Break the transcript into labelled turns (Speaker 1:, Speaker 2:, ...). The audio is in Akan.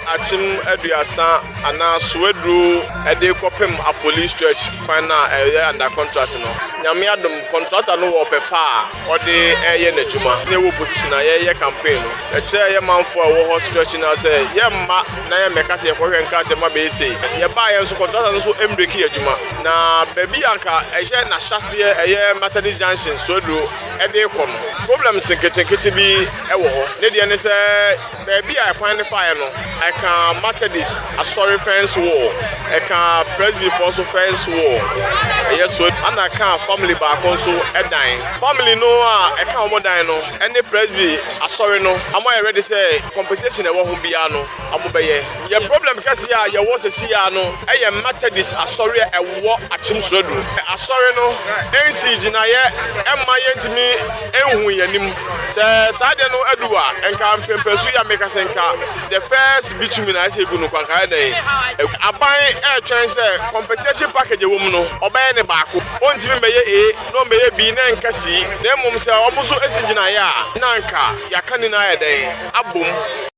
Speaker 1: Akyem 30 anaa Swedru de kɔpem Apoli stretch kwan no a ɛyɛ under contract no, Nyame adom, contractor no wɔ ɔpɛ pa a ɔde reyɛ n'adwuma. Na yɛwɔ opposition a yɛreyɛ campaign no, yɛkyerɛɛ yɛn manfoɔ a ɛwɔ hɔ stretch no sɛ yɛmma na yɛmmɛka sɛ yɛkɔhwɛ nkrataa mu abɛyɛ sei. Yɛbaeɛ nso, contractor no nso mbreki adwuma. Na baabi a anka ɛhyɛ n'ahyɛaseɛ ɛyɛ Methodist Junction, Swedru de rekɔ no, problems nketenkete bi wɔ hɔ. Ne deɛ ne sɛ baabi a ɛkwan no faeɛ no, ɛka Methodist asɔre fence wall, ɛka Presbyfoɔ nso fence wall, ɛyɛ so ɛna ɛka family baako nso dan. Family no a ɛka wɔn dan no ne Presby asɔre no, wɔayɛ ready sɛ compensation a ɛwɔ ho biara no wɔbɛyɛ. Yɛ problem kɛseɛ a yɛwɔ sɛsi ara no yɛ Methodist asɔre a ɛwɔ Akyem Suadu. Asɔre no nsii gyinaeɛ mma yɛntumi nhu yɛn anim. Sɛ saa deɛ no adu a, nka mpremprenso yi a meka sɛ nka the first bitumen a ɛsɛ egu no kwan nka ayɛ dɛn agu. Aban retwɛn sɛ compensation package a ɛwɔ mu no ɔbɛyɛ no baako. Ɔntumi mmɛyɛ A na ɔmmɛyɛ B na ɛnka C, na mmom sɛ wɔn nso si gyinaeɛ a na nka yɛaka ne nyinaa ayɛ dɛn abom.